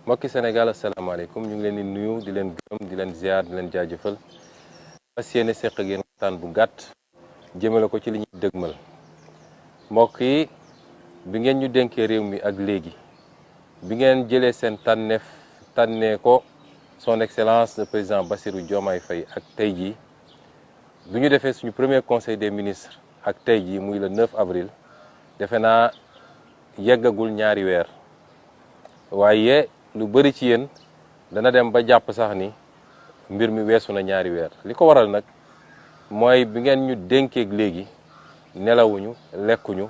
mbokki Sénégal asalaamaaleykum ñu ngi leen di nuyu di leen gërëm di leen ziar di leen jaajëfal fas yéene seq ak yéen waxtaan bu gàtt jëmale ko ci li ñuy dëgmal mbokk yi bi ngeen ñu dénkee réew mi ak léegi bi ngeen jëlee seen tànnee ko son excellence le président Bassirou Diomaye Faye ak tey jii bi ñu defee suñu premier conseil des ministres ak tey jii muy le 9 avril defe naa yeggagul ñaari weer waaye lu bëri ci yéen dana dem ba jàpp sax ni mbir mi weesu na ñaari weer li ko waral nag mooy bi ngeen ñu dénkeeg léegi nelawuñu lekkuñu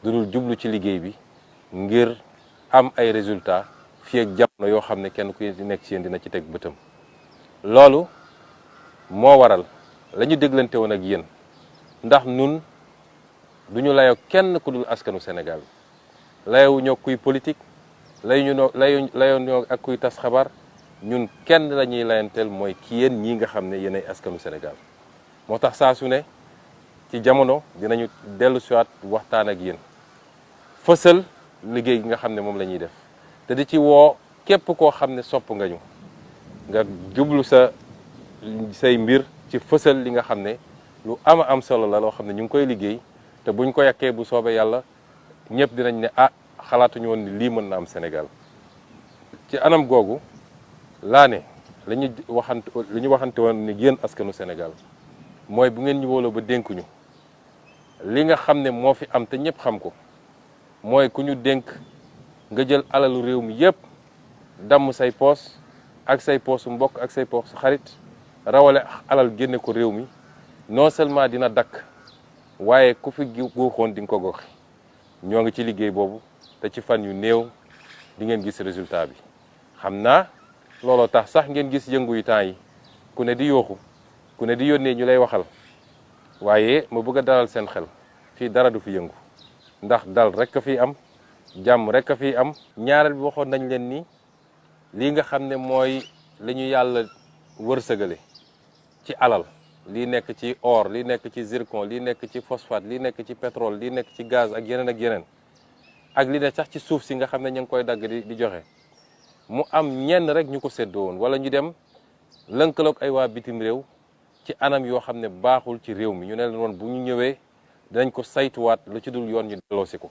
dudul jublu ci liggéey bi ngir am ay résultats fii ak jamono yoo xam ne kenn ku nekk ci yéen dina ci teg bëtam. loolu moo waral la ñu déglante woon ak yéen ndax nun duñu layoo kenn ku dul askanu Sénégal layowuñoo kuy politique layoo ak kuy tas xabaar ñun kenn la ñuy layanteel mooy ki yéen ñii nga xam ne yéenay askanu Sénégal moo tax saa su ne ci jamono dinañu dellu siwaat waxtaan ak yéen fësal liggéey gi nga xam ne moom la ñuy def te di ci woo képp koo xam ne sopp nga ñu nga jublu say mbir ci fësal li nga xam ne lu am solo la loo xam ne ñu ngi koy liggéey te buñ ko yàkkee bu soobee yàlla ñëpp dinañ ne xalaatuñu woon ni lii mën na am Sénégal ci anam googu laa ne li ñu waxante woon ni yéen askanu Sénégal mooy bu ngeen ñu wóoloo ba dénkuñu li nga xam ne moo fi am te ñëpp xam ko mooy ku ñu dénk nga jël alalu réew mi yëpp damm say poos ak say poosu mbokk ak say poosu xarit rawale alal génne ko réew mi non seulement dina dakk waaye ku fi guuxoon di nga ko goxi ñoo ngi ci liggéey boobu te ci fan yu néew di ngeen gis résultat bi xam naa looloo tax sax ngeen gis yëngu yu temps yi ku ne di yooxu ku ne di yónnee ñu lay waxal waaye ma bëgg a dalal seen xel fii dara du fi yëngu ndax dal rek a fi am jàmm rek a fi am. ñaareel bi waxoon nañ leen ni lii nga xam ne mooy li ñu yàlla wërsëgale ci alal lii nekk ci or lii nekk ci zircon lii nekk ci phosphate lii nekk ci pétrole lii nekk ci gaz ak yeneen ak li ne sax ci suuf si nga xam ne ñu ngi koy dagg di joxe mu am ñenn rek ñu ko séddoo woon wala ñu dem lënkaloog ay waa bitim réew ci anam yoo xam ne baaxul ci réew mi ñu ne leen woon bu ñu ñëwee dinañ ko saytuwaat lu ci dul yoon ñu delloosi ko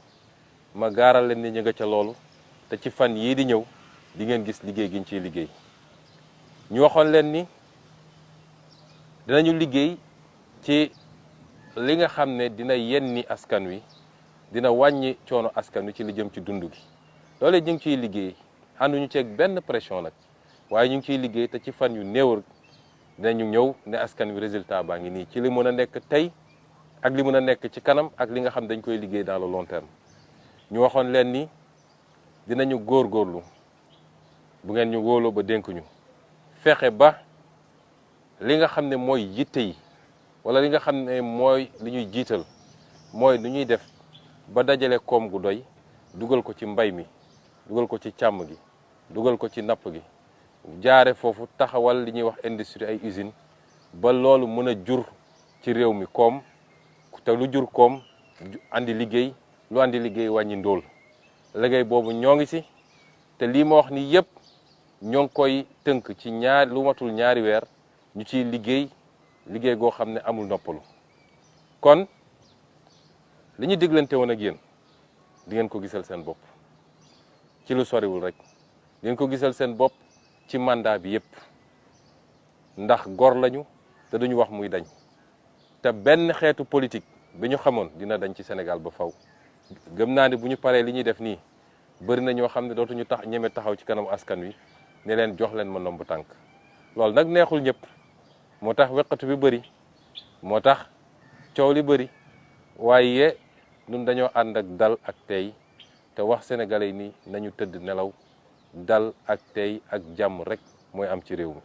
ma gaaral leen ni ñu nga ca loolu te ci fan yii di ñëw di ngeen gis liggéey gi ñu ciy liggéey ñu waxoon leen ni dinañu liggéey ci li nga xam ne dina yenni askan wi dina wàññi coono askan wi ci li jëm ci dund gi loolu ñu ngi ciy liggéey ànduñu ceeg benn pression nag waaye ñu ngi ciy liggéey te ci fan yu néew dinañu ñëw ne askan wi résultat baa ngi nii ci li mën a nekk tey ak li mën a nekk ci kanam ak li nga xam dañ koy liggéey dans le long terme ñu waxoon leen ni dinañu góorgóorlu bu ngeen ñu wóoloo ba dénk ñu fexe ba li nga xam ne mooy yitte yi wala li nga xam ne mooy li ñuy jiital mooy nu ñuy def ba dajale koom gu doy dugal ko ci mbay mi dugal ko ci càmm gi dugal ko ci napp gi jaare foofu taxawal li ñuy wax industrie ay usine ba loolu mën a jur ci réew mi koom te lu jur koom andi liggéey lu andi liggéey wàññi ndóol liggéey boobu ñoo ngi si te lii ma wax ni yëpp ñoo ngi koy tënk ci lu matul ñaari weer ñu ciy liggéey goo xam ne amul noppalu kon li ñu diglante woon ak yéen di ngeen ko gisal seen bopp ci lu soriwul rek di ngeen ko gisal seen bopp ci mandat bi yëpp ndax gor lañu te duñu wax muy dañ te benn xeetu politique bi ñu xamoon dina dañ ci Sénégal ba faw gëm naa ne bu ñu paree li ñuy def nii bëri na ñoo xam ne dootuñu ñeme taxaw ci kanamu askan wi ne leen jox leen ma ndomb tànk loolu nag neexul ñëpp moo tax weqatu bi bëri moo tax coow li bëri waaye ñun dañoo ànd ak dal ak tey te wax sénégalais yi ni nañu tëdd nelaw dal ak tey ak jàmm rek mooy am ci réew mi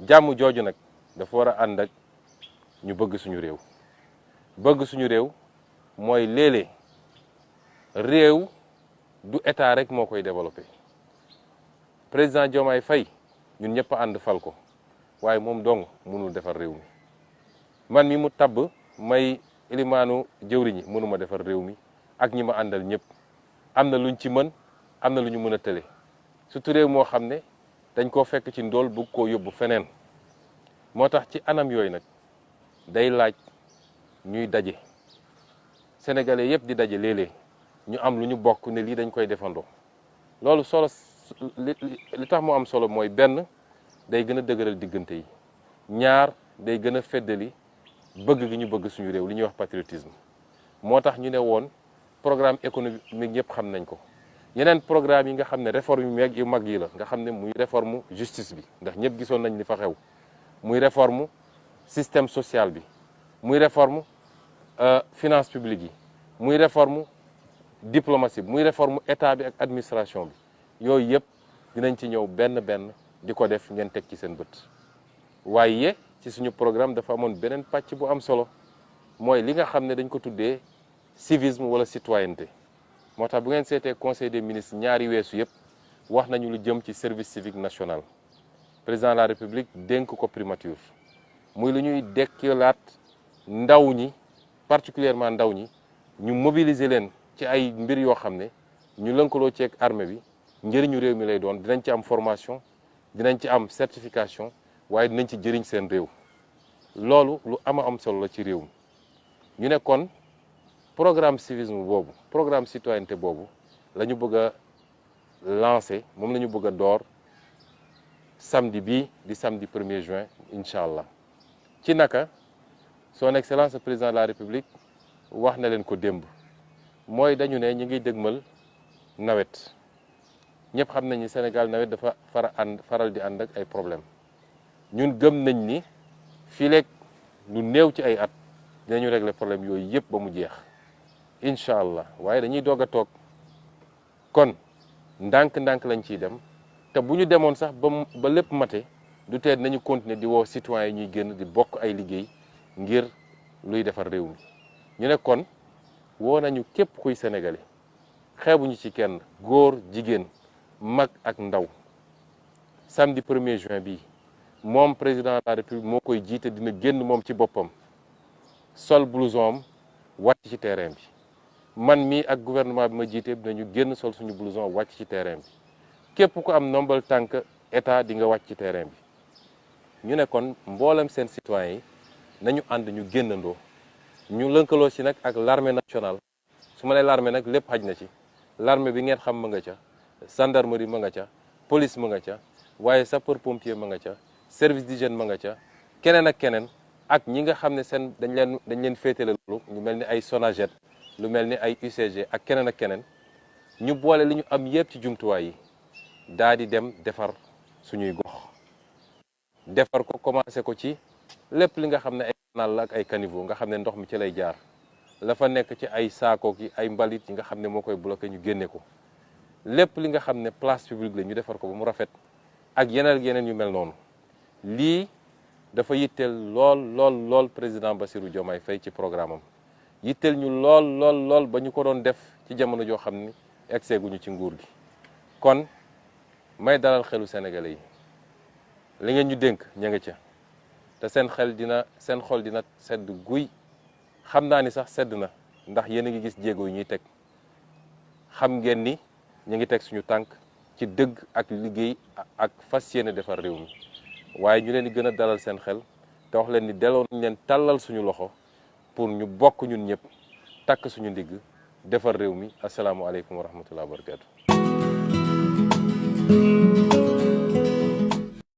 jàmm jooju nag dafa war a ànd ak ñu bëgg suñu réew bëgg suñu réew mooy léeg-léeg réew du état rek moo koy développé président Diomaye Faye ñun ñëpp a ànd fal ko waaye moom dong mënul defar réew mi man mi mu tabb may ilimaanu jëwriñi mënuma defar réew mi ak ñi ma àndal ñëpp am na luñ ci mën am na lu ñu mën a tële surtout réew moo xam ne dañ koo fekk ci ndóol bëgg koo yóbbu feneen moo tax ci anam yooyu nag day laaj ñuy daje sénégalais yëpp di daje léeg-léeg ñu am lu ñu bokk ne lii dañ koy defandoo loolu solo li tax mu am solo mooy benn day gën a dëgëral diggante yi ñaar day gën a feddali bëgg gi ñu bëgg suñu réew li ñuy wax patriotisme moo tax ñu ne woon programme économique ñëpp xam nañ ko yeneen programme yi nga xam ne réforme yu mag yi la nga xam ne muy réforme justice bi ndax ñëpp gisoon nañ li fa xew muy réforme système social bi muy réforme finance publique yi muy réforme diplomatie bi muy réforme état bi ak administration bi yooyu yëpp dinañ ci ñëw benn benn di ko def ngeen teg ci seen bët waaye ci suñu programme dafa amoon beneen pàcc bu am solo mooy li nga xam ne dañ ko tuddee civisme wala citoyenneté moo tax bu ngeen seetee conseil des ministres ñaari weesu yëpp wax nañu lu jëm ci service civique national président de la république dénk ko primature muy lu ñuy dekkalaat ndaw ñi particulièrement ndaw ñi ñu mobiliser leen ci ay mbir yoo xam ne ñu lënkaloo ceeg armée bi njëriñu réew mi lay doon dinañ ci am formation dinañ ci am certification waaye dinañ ci jëriñ seen réew loolu lu am solo la ci réew mi ñu ne kon programme civisme boobu programme citoyenneté boobu la ñu bëgg a lancer moom la ñu bëgg a door samedi bii di samedi 1er juin incha allah ci naka son excellence le président de la république wax na leen ko démb mooy dañu ne ñu ngi dëgmal nawet ñëpp xam nañ ni Sénégal nawet dafa faral di ànd ak ay problème ñun gëm nañ ni fii leeg lu néew ci ay at dinañu régler problème yooyu yëpp ba mu jeex incha allah waaye dañuy doog a toog kon ndànk-ndànk lañ ciy dem te bu ñu demoon sax ba lépp mate du tee nañu continuer di woo citoyens yi ñuy génn di bokk ay liggéey ngir luy defar réew mi ñu ne kon woo nañu képp kuy sénégalais xeebuñu ci kenn góor jigéen mag ak ndaw samedi 1er juin bii moom président de la république moo koy jiite dina génn moom ci boppam sol blouson am wàcc ci terrain bi man mii ak gouvernement bi ma jiite dinañu génn sol suñu blouson wàcc ci terrain bi képp ku am nombal tànk état di nga wàcc ci terrain bi ñu ne kon mboolem seen citoyens yi nañu ànd ñu génnandoo ñu lënkaloo ci nag ak l'armée nationale su ma nee l'armée nag lépp xaj na ci l'armée bi ngeen xam ma nga ca gendarmerie ma nga ca police ma nga ca waaye sapeur pompier ma nga ca service d'hygiène ma nga ca keneen ak keneen ak ñi nga xam ne seen dañ leen féetale loolu ñu mel ni ay Sonaged lu mel ni ay UCG ak keneen ak keneen ñu boole li ñu am yëpp ci jumtuwaay yi daa di dem defar suñuy gox defar ko commencé ko ci lépp li nga xam ne ay canal la ak ay caniveau nga xam ne ndox mi ci lay jaar la fa nekk ci ay saako ki ay mbalit yi nga xam ne moo koy bloqué ñu génne ko lépp li nga xam ne place publique la ñu defar ko ba mu rafet ak yeneen yu mel noonu lii dafa yitteel lool président Bassirou Diomaye Faye ci programme am yitteel ñu lool ba ñu ko doon def ci jamono joo xam ni egsee guñu ci nguur gi kon may dalal xelu sénégalais yi li ngeen ñu dénk ña nga ca te seen xol dina sedd guy xam naa ni sax sedd na ndax yéen a ngi gis jéego yi ñuy teg xam ngeen ni ñu ngi teg suñu tànk ci dëgg ak liggéey ak fas yéene defar réew mi waaye ñu leen di gën a dalal seen xel te wax leen ni delloo nañ leen tàllal suñu loxo pour ñu bokk ñun ñëpp takk suñu ndigg defar réew mi asalaamualeykum wa rahmatulah wa barakatu